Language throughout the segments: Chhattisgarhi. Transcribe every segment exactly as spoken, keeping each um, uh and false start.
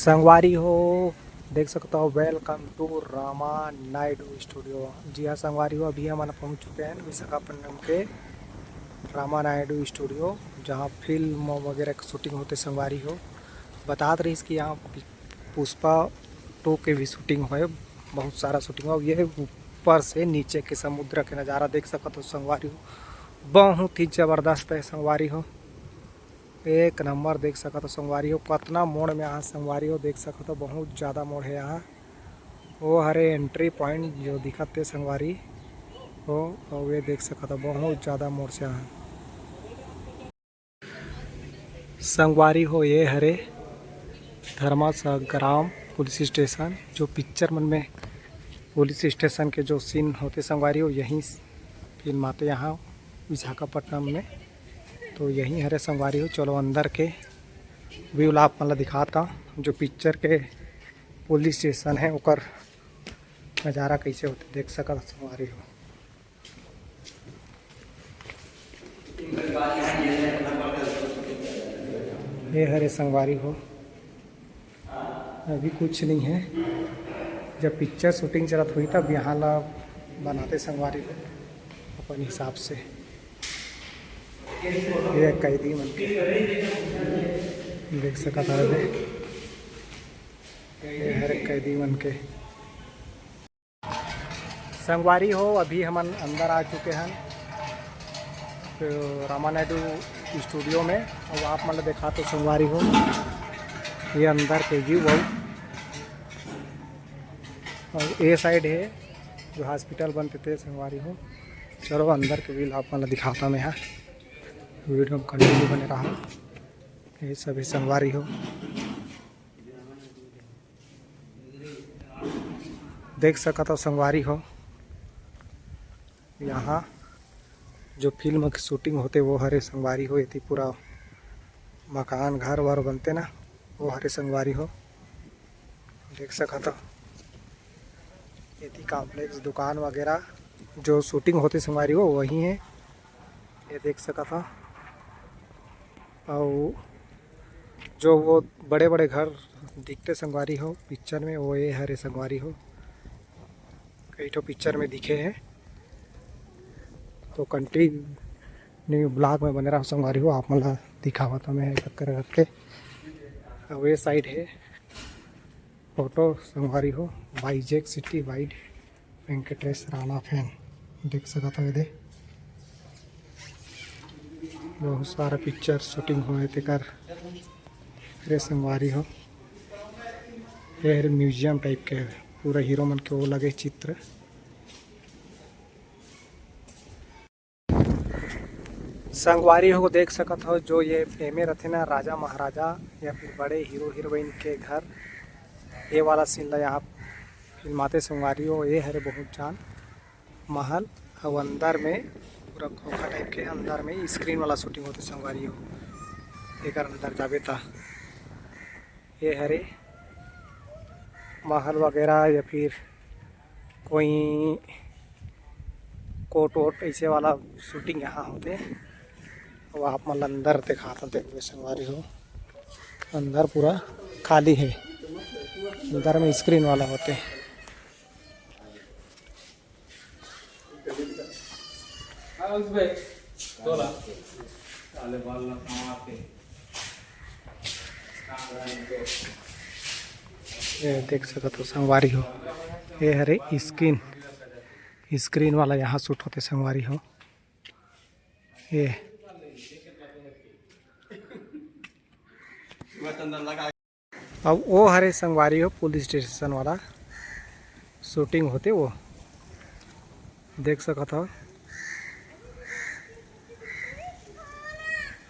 संगवारी हो, देख सकत हो, welcome to Rama Naidu studio। जी हाँ संगवारी हो, अभी हमन पहुँच चुके हैं विशाखापट्टनम के रामा नायडू studio, जहाँ फिल्म वगैरह के shooting होथे संगवारी हो। बतात रहिस कि यहाँ पि-, पुष्पा टू के भी shooting होय, बहुत सारा shooting हो। ये ऊपर से नीचे के समुद्र के नज़ारा देख सकत हो संगवारी हो, बहुत ही जबरदस्त है संगवारी हो। एक नंबर देख सकत हो संगवारी हो, कतना मोड़ में आए संगवारी हो, देख सकत हो बहुत ज़्यादा मोड़ है यहाँ। वो हरे entry point जो दिखत हे संगवारी हो, और ये देख सकत हो बहुत ज़्यादा मोड़ से आए। संगवारी हो, ये हरे धर्मा संग्राम पुलिस स्टेशन, जो पिक्चर मन में पुलिस स्टेशन के जो scene होथे संगवारी हो, यहीं फिल्माथे यहाँ विशाखापट्टनम में। तो यहीं हरे संगवारी हो, चलो अंदर के view ला आप मन ला दिखाता, जो पिक्चर के पुलिस स्टेशन है ओकर नज़ारा कैसे होथे देख सकत हो संगवारी हो। ये हरे संगवारी हो, अभी कुछ नहीं है, जब पिक्चर shooting चलत होही तब यहाँ ला बनाथे संगवारी हो अपन हिसाब से। ये कैदी मन के देख सकत हवे, ये हरे कैदी मन के। संगवारी हो, अभी हमन अंदर आ चुके हन तो रामा नायडू studio में। अब आप मन ला देखात हो संगवारी हो, ये अंदर के view हो, और ये side है जो hospital बनथे ते संगवारी हो। चलो अंदर के view आप मन ला दिखाता मैं, हाँ, video में continue बने रहा। ये सभी संगवारी हो, देख सकत हो संगवारी हो, यहाँ जो फिल्म के shooting होथे वो हरे संगवारी हो। एती पूरा मकान घर वर बनथे ना, वो हरे संगवारी हो, देख सकत हो। एती complex दुकान वगैरह जो shooting होथे संगवारी हो वही है, ये देख सकत हो। अउ जो वो बड़े बड़े घर दिखथे संगवारी हो पिक्चर में, वो ये हरे संगवारी हो, कई ठो पिक्चर में दिखे हैं। तो continue vlog में बने रहो संगवारी हो, आप मन ला दिखावत हमें करके। अब ये side है photo संगवारी हो, Vizag city wide Venkatesh Rana fan देख सकत हो। एदे बहुत सारा पिक्चर shooting होए तेकर रे संगवारी हो। ये हरे museum type के, पूरा हीरो मन के वो लगे चित्र। संगवारी हो देख सकत हो, जो ये एमे रथे ना राजा महाराजा या फिर बड़े हीरो हीरोइन के घर, ये वाला scene ला यहाँ फिल्माते संगवारी हो। ये हरे बहुत जान महल, अउ अंदर में पूरा खोखा type के अंदर में screen वाला shooting होथे संगवारी हो। एकर अंदर जाबे ता ये हरे महल वगैरह या फिर कोई कोट वोट ऐसे वाला shooting यहाँ होथे। अब आप मन अंदर दिखाता, देखबे संगवारी हो, अंदर पूरा खाली है, अंदर में screen वाला होथे। ये देख सकत हो संगवारी हो, ये हरे screen, screen वाला यहाँ shoot होथे संगवारी हो। ये अब वो हरे संगवारी हो पुलिस स्टेशन वाला shooting होथे, वो देख सकत हो।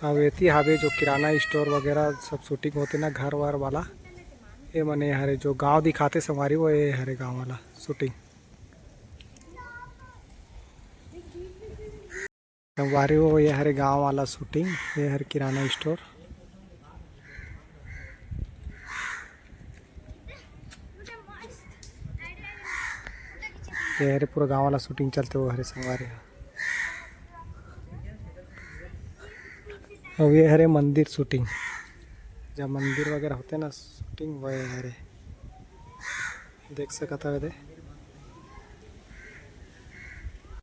अब एती हावे जो किराना store वगैरह सब shooting होथे ना घर वर वाला, ये मने हरे जो गांव दिखाते संगवारी वो ये हरे गांव वाला shooting। संगवारी हो, ये हरे गांव वाला shooting, ये हरे किराना store, ये हरे पूरा गांव वाला shooting चलथे वो हरे संगवारी हो। अब ये हरे मंदिर shooting, जब मंदिर वगैरह होथे ना, shooting होय हरे, देख सकत हव एदे।